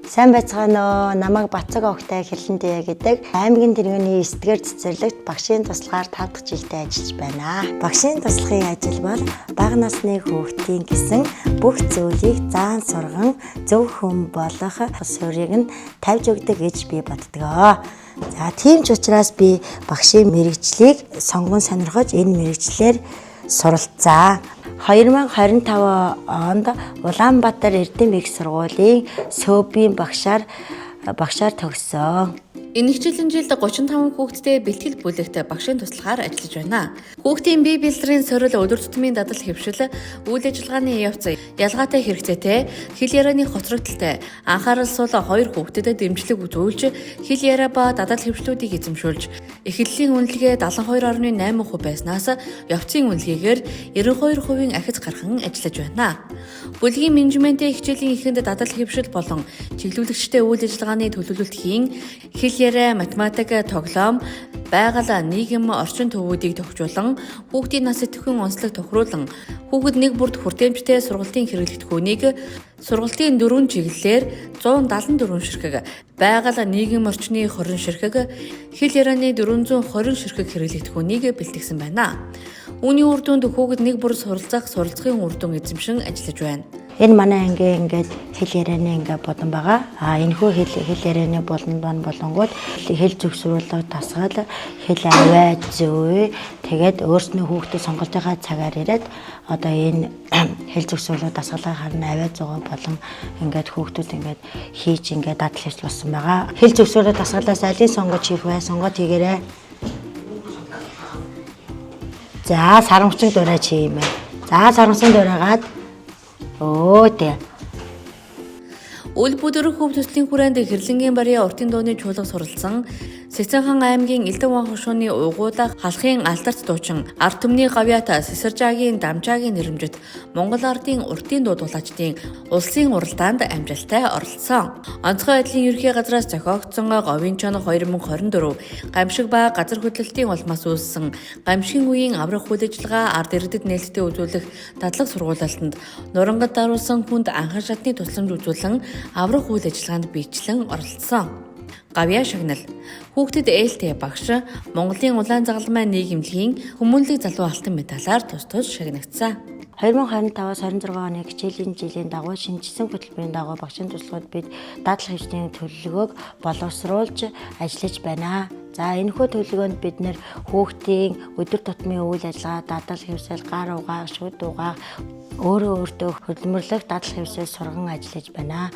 Сайн байцгаана уу? Намайг Бацаг Огтой Хэрлэнтээ гэдэг. Аймгийн тэрэгний 9-р цэцэрлэгт багшийн туслахаар 5 дахь жилдээ ажиллаж байна. Багшийн туслахын ажил бол бага насны хүүхдийн гэсэн бүх зүйлийг заан сурган зөв хүн болох суурийг нь тавьж өгдөг гэж би боддог. За, тийм ч учраас би багшийн мэргэжлийг сонгон сонирхож энэ мэргэжлээр суралцсан. 2025 онд Улаанбаатар Эрдэм их сургуулийн СӨБ-ийн багшаар төгссөн. Энэ хичээлийн жилд 35 хүүхэдтэй бэлтгэл бүлэгт багшийн туслахаар ажиллаж байна. Хүүхдийн бие бэлдрийн сорил, өдөр тутмын дадал хэвшил, үйл ажиллагааны явц, ялгаатай хэрэгцээтэй, хэл ярианы хоцрогдолтой, анхаарал сул хоёр хүүхдэд дэмжлэг үзүүлж, хэл яриа ба дадал хэвшлүүдийг эзэмшүүлж, эхлэлийн үнэлгээ 72.8% байснаас явцын үнэлгээгээр 92%-ийн ахиц гарган ажиллаж байна. Бүлгийн менежментийн хичээлийн эхэнд дадал хэвшил болон чиглүүлэгчтэй үйл ажиллагааны төлөвлөлт хийн, хэл яриа, математик, тоглоом, байгаль, нийгэм, орчин төвүүдийг тохижуулан, хүүхдийн нас идэвхэн онцлог тохируулан, хүүхэд нэг бүрт хүртээмжтэй сургалтын хэрэглэгдэхүүнийг сургалтын дөрвөн чиглэлээр 174 ширхэг, байгаль, нийгэм орчны 20 ширхэг, хэл ярианы 420 ширхэг хэрэглэгдэхүүнийг бэлтгэсэн байна. Үүний үр дүнд хүүхэд нэг бүр суралцах суралцахын үр дүн эзэмшин ажиллаж байна. Энэ манай ангийн ингээд хэл ярианы ингээ булан байгаа. А энэхүү хэл ярианы булан маань болонгууд хэл зөвшөөрлөг, дасгал, хэл авиа, зүй, тэгээд өөрснөө хүүхдээ сонголтынхаа цагаар ирээд одоо энэ хэл зөвшөөрлөг дасгалаа харна, авиа зугаа болон ингээд хүүхдүүд ингээд хийж ингээд дадал хэвшил болсон байгаа. Хэл зөвшөөрлөг дасгалаас алийг сонгож хийх вэ? Сонгоод хийгээрэй. За, сарамгчин дурайч хиймээ. За, сарамгчин дурайгаад өө тэ. Үл бүдэр хөв төслийн хүрээнд Хэрлэнгийн барьяа уртын дууны чуулга суралцсан Цэцэнхан аймгийн Элдэн ван хошууны угуулах халахын алдарт дуучин ард түмний гавьяат Сесаржагийн Дамжаагийн нэрэмжит Монгол ардын уртын дуу дуулаачдын улсын уралдаанд амжилттай оролцсон. Онцгой байдлын ерөнхий газраас зохиогдсон Говийн чон 2024 гамшиг ба газар хөдлөлтийн улмаас үүссэн гамшигын үеийн аврах үйл ажиллагаа ард иргэдэд нээлттэй үзүүлэх дадлаг сургуулалтанд нурангад даруулсан хүнд анхан шатны тусламж үзүүлэн аврах үйл ажиллагаанд биечлэн оролцсон. Гавьяа шагнал хүүхдэд ээлтэй багш Монголын улаан загалмай нийгэмлэгийн хүмүүнлэг залуу алтан медалаар тус тус шагнагдсан. 2025-аас 26 оны хичээлийн жилийн дагуу шинэчилсэн хөтөлбөрийн дагуу багшийн туслахад бид дадлах хэвшлийн төлөвлөгөөг боловсруулж ажиллаж байна. За, энэхүү төлөвлөгөөнд бид нэр хүүхдийн өдөр тутмын үйл ажиллагаа, дадал хэвшил, гар угаах, шүд угаах, өөрөө өөртөө хөдөлмөрлөх дадал хэвшил сурган ажиллаж байна.